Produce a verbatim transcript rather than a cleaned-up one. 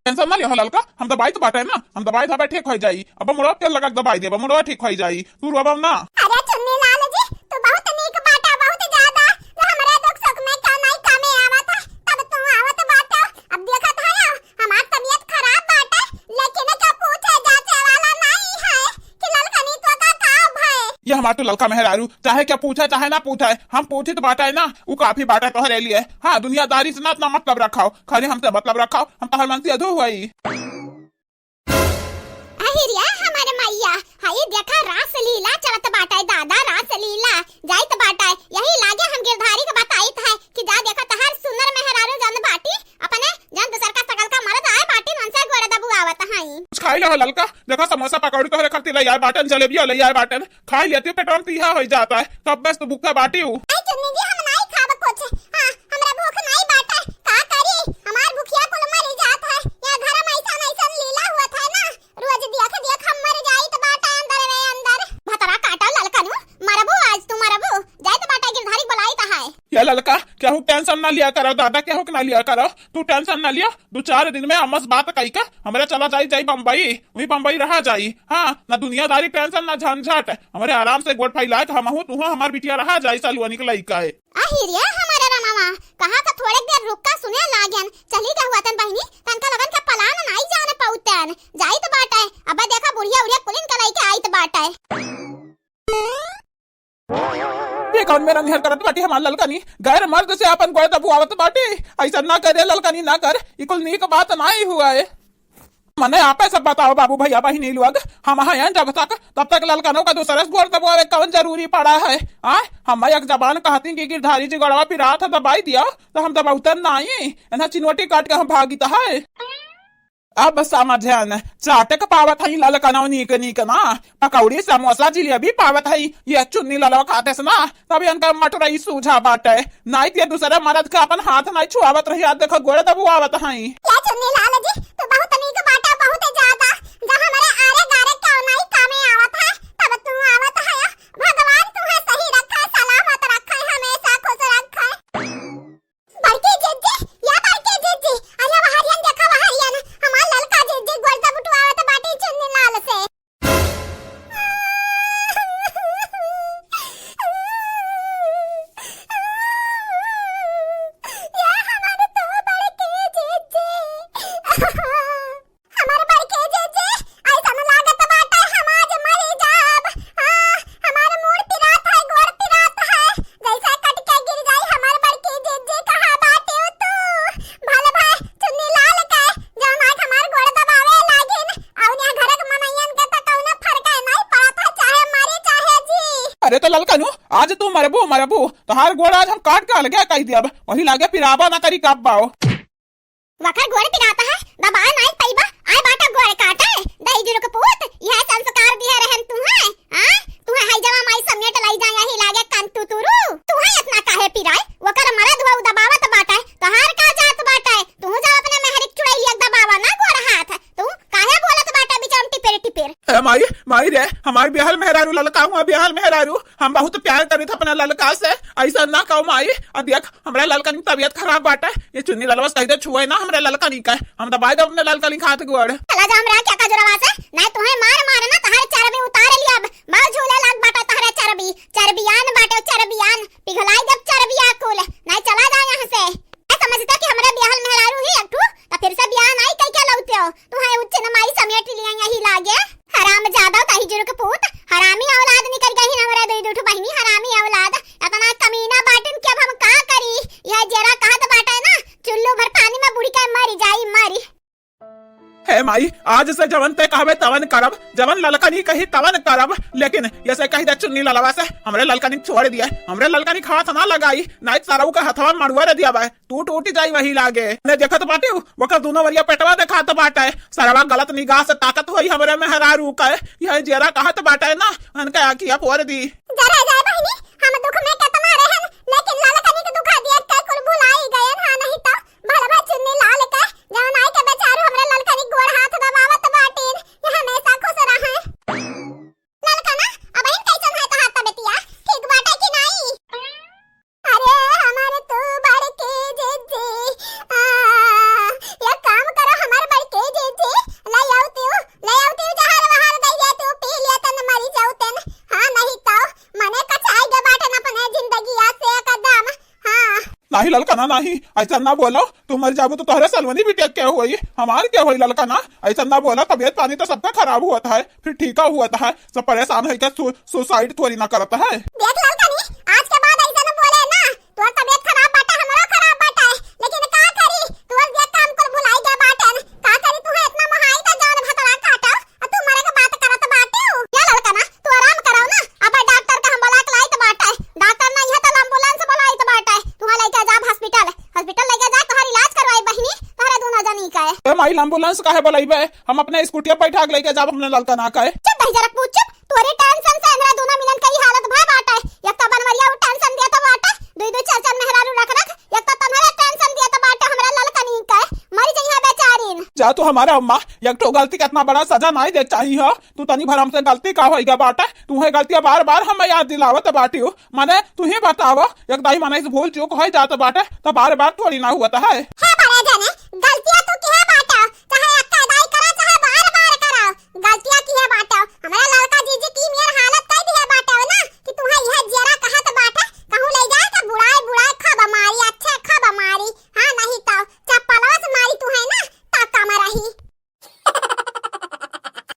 टेंशन ना लियो ललका, हम दबाई तो बाटे ना, हम दबाई दबाई ठीक होइ जाई। अब मुड़वा तेल लगा के दबाई देबा, मुड़वा ठीक होइ जाई, तू रोबा ना। अरे चुन्नी लाल जी, तू बहुत नीक बाटा, बहुत ज्यादा। तो हमरे दुख सुख में क्यों नहीं कामे आवत है, तब तू आवत बाटा। अब देखत है, हमार तबीयत खराब बाटे, लेकिन का पूछे जाचे वाला नहीं है कि ललकनी तो का का भय। ये हमार तो ललका मेहरारू, चाहे क्या पूछे चाहे ना पूछे, हम पूछित बाटे ना, उ काफी बाटे तोहरे लिए। हाँ, दुनियादारी से ना इतना मतलब रखाओ, खाली हमसे मतलब रखाओ, हम तोहर मन से अधो हुई। अहिरिया हमारे मैया, हई देखा रासलीला चलत बाटे दादा, रासलीला जाइत बाटे। यही लागे हम गिरधारी के बताइत है कि जा देखा तहार सुनर मेहरारू जन बाटी, अपने जन दूसर का सकल का मरद आए बाटी, उनसे गोड़ दबुआवत हई। कुछ खाई लो ललका, देखा समोसा पकौड़ी तोहरे खातिर ले आए बाटन, जलेबिया ले आए बाटन, खाई लेती पेटवा में तीहा होइ जाता है, तब बस तो भूखा बाटी हूँ। आई चुन्नी जी, हम नाई खाब कुछ। हाँ, हमरा भूख नाई बाटे, का करी? हमार भूखिया कुल मरी जात है। या घर में ऐसा ऐसा लीला हुआ था ना, रोज देख देख हम मर जाइत बाटे अंदर रे अंदर। भतरा काटा ललकनू, मरबू आज तू मरबू। जाइत बाटे गिरधारी बुलाइत है। या ललका, केहू टेंशन ना लिया करो दादा, केहू के ना लिया करो, तू टेंशन ना लिया। दो चार दिन में अम्मा से बात कई के हमरा चला जाई, जाई बम्बई, वही बम्बई रहा जाई। हाँ, ना दुनियादारी टेंशन ना झंझट, हमरे आराम से गोड़ फैला के हमहू तुहू हमार बिटिया रहा जाई, सलुआ निकलाई का है। आहिरे हमारे रमवा, कहा का थोड़े देर रुक का सुने लागेन, चली गहुआतन बहिनी, तनका लगन का पलान नाई जाने पउतन, जाइत बाटे, अब देखा बुढ़िया उढ़िया कुलिन का लइके आइत बाटे। ये कौन मेरा निहर करत बाटी हमार ललकनी? गैर मर्द से आपन गोड़ दबुआवत बाटी। ऐसा ना करे ललकनी, ना कर। ई कुल नीक बात नाई हुआ है। मने आपे सब बताओ बाबू भैया बहिनी लोग, हम हैं जब तक, तब तक ललकनों का दूसरे से गोड़ दबुआवे कौन जरूरी पड़ा है? आ, हम एक जबान कहती कि गिरधारी जी गोड़वा पिरात है दबाई दिया, तो हम दबाउतन नाई, इन्हें चिनोटी काट के हम भागित है। अब समझन, चाटक पावत हई ललकनौ नीक नीक ना, पकौड़ी समोसा जिलेबी पावत हई, ये चुन्नी ललवा खाते से ना, तब इनका मटुरई सूझा बाटे, नाई ते दूसरे मर्द के अपन हाथ नाई छुआवत रही, आज देखो गोड़ दबुआवत हई। ये चुन्नी लाल जी, तू बहुत नीक बाटा, बहुत ज्यादा, जब हमरे आरे गारे क्यों नाई कामे आवत है, तब तू आवत है, भगवान तुम्हें सही रखे, सलामत रखे, हमेशा खुश रखे। बड़की जिज्जी, या बड़की जिज्जी, अरे वहरियन देखा वहरियन, हमार ललका जिज्जी गोड़ दबुआवत बाटी चुन्नी लाल से। या हमार तो बड़की जिज्जी। हमार बड़की जिज्जी, ऐसन लागत बाटे हम आज मरी जाब। हाँ, हमार मूड़ पिरात है, गोड़ पिरात है, जैसे कट के गिर जाई हमार बड़की जिज्जी। कहाँ बाटे तू? भल भाई चुन्नी लाल के, जौन आज हमार गोड़ दबावे लागिन, अउर यहाँ घर के मनइयन के तो कौनो फर्क नहीं पड़त है, चाहे मरी चाहे जी। अरे तो ललकनू, आज तू मरबू, मरबू, तोहार गोड़ आज हम काट के अलगे कई दियब, वही लागे पिराबा ना करी कब बाओ। वकर गोड़ पिरात है, दबाए नाई पइबा, आए बाटा गोड़ काटे, दही जुरुक पूत, यह संस्कार दिहे रहन तू है, हाँ? तू है, है जवा माई समेट लाई जा, यही लागे कान तू तुरू, तू है इतना काहे पिराए, वकर मरद हुआ उ दबावत बाटे, तोहार का जात बाटे, तू जा अपने मेहरिक चुड़ैलिया दबावा ना गोड़ हाथ, तू काहे बोलत बाटे बिचाम टिपेर टिपेर? ए माई, माई रे, हमार बियाहल मेहरारू ललका हुआ, बियाहल मेहरारू, हम बहुत प्यार करित अपने ललका से, ऐसा ना कहो माई, अब देख, हमरा ललकनी की तबीयत खराब बाटे, ये चुन्नी ललवा से कह दे छुए ना हमरा ललकनी का, हम दबाई दे अपने ललकनी खात गोड़। चला जा हमरा क्या कजरवा से, नहीं तुम्हें मार मार ना तहार चर्बी उतार लिया अब, बाल झूले लाग बाटे तहरे चर्बी, चर्बियान बाटे चर्बियान, पिघलाई जब चर्बिया कुल, नहीं चला जा यहाँ से। ए समझते कि हमरा बियाहल मेहरारू ही एक ठू, तो फिर से बियाह नहीं कई के लौटे हो, तुम्हें उच्च नमाई समेट लिया यही लागे। हराम ज्यादा तही जुर्ग पूत, हरामी औलाद निकल गई हमरा दो दो ठू बहिनी, हरामी औलाद, इतना कमीना बाटिन कि अब हम का करी? यह जेरा कहत बाटे ना, चुल्लू भर पानी में बुड़ के मरी जाई, मरी। हे माई, आज से जवन ते कहबे तवन करब, जवन ललकनी कही तवन करब, लेकिन ये से कही दे चुन्नी ललवा से, हमरे ललकनी छोड़ दिया, हमरे ललकनी खात ना लगाई, नाई सरऊ के हथवा मड़ुआ रे दिया बा, टूट उठ जाई वही लागे। ने देखत बाटे, ओकर दोनों वरिया पेटवा देखात बाटे, सरवा गलत निगाह से ताकत होई हमरे मेहरारू के, यह जेरा कहत बाटे ना, अनके आँखिया फोड़ दी। जरा जाए बहिनी, हम दुख में केतना रहन, लेकिन ललकनी के दुखा दिया के कुल भुलाई गयन, हाँ नहीं तो भलवा चुन्नी लाल के, जौन आई के बेचारू हमरे ललकनी गोड़ हाथ दबावत बाटिन, ये हमेशा खुश रहे। ललकना, अबहिन कैसन है तोहार तबीयतिया? ठीक बाटे कि नाई? अरे, हमार तू बड़की जिज्जी, आ, ये काम करो, हमार बड़की ललकना, नाही, ऐसा ना बोलो, तू मर जाबू तो तोहरे सलवनी बिटिया के होई, हमार के होई ललकना? ऐसा ना बोला, तबियत पानी तो सबका खराब हुआ है, फिर ठीका हुआ है, सब परेशान होइके सु-, suicide थोड़ी ना करत है। देख ललकनी, आज के बाद ऐसा ना बोले ना, तोर तबियत खराब बाटे, हमरो खराब बाटे, लेकिन का करी, तोर देख के हमको भुलाई गए बाटे, का करी, तू है इतना मोहाई तो जान भतरा काटो, आ तू मरे के बात करत बाटे हो। या ललकना, तू आराम कराओ ना, अब डॉक्टर का हम बुला के लाइत बाटे, डॉक्टर नहीं है तो एम्बुलेंस बुलाइत बाटे, तू लेके जा हॉस्पिटल, हॉस्पिटल लेके जा, तोहर इलाज करवाई बहिनी, तोहरे दोनों जनी का। ए माई, एम्बुलेंस काहे बुलाइबे? हम अपने स्कूटी पे बैठा के लेके जाब अपने ललकना का। चुप रह जरा, पूछ चुप। तोरे टेंशन से हमरा दोनों मिलन के ई हालत भय बाटे। एक तो बनवरिया उ टेंशन देत बाटे, दुई दुई चार चार मेहरारू रख रख, एक तो तन्हरे टेंशन देत बाटे हमरा ललकनी के। मर जइहे बेचारिन। जा तू हमारे अम्मा, एक ठो गलती के इतना बड़ा सजा नहीं दे चाहिए हो। तू तनी भर हमसे गलती का होइगा बाटे, तू है गलतियाँ बार बार हम याद दिलावत बाटी हो। माने तू ही बतावो, एक दाई माने से भूल चूक हो जात बाटे तो बार बार थोड़ी ना हुआ है। हे बड़े जने, गलतियाँ तू किहे बाटे?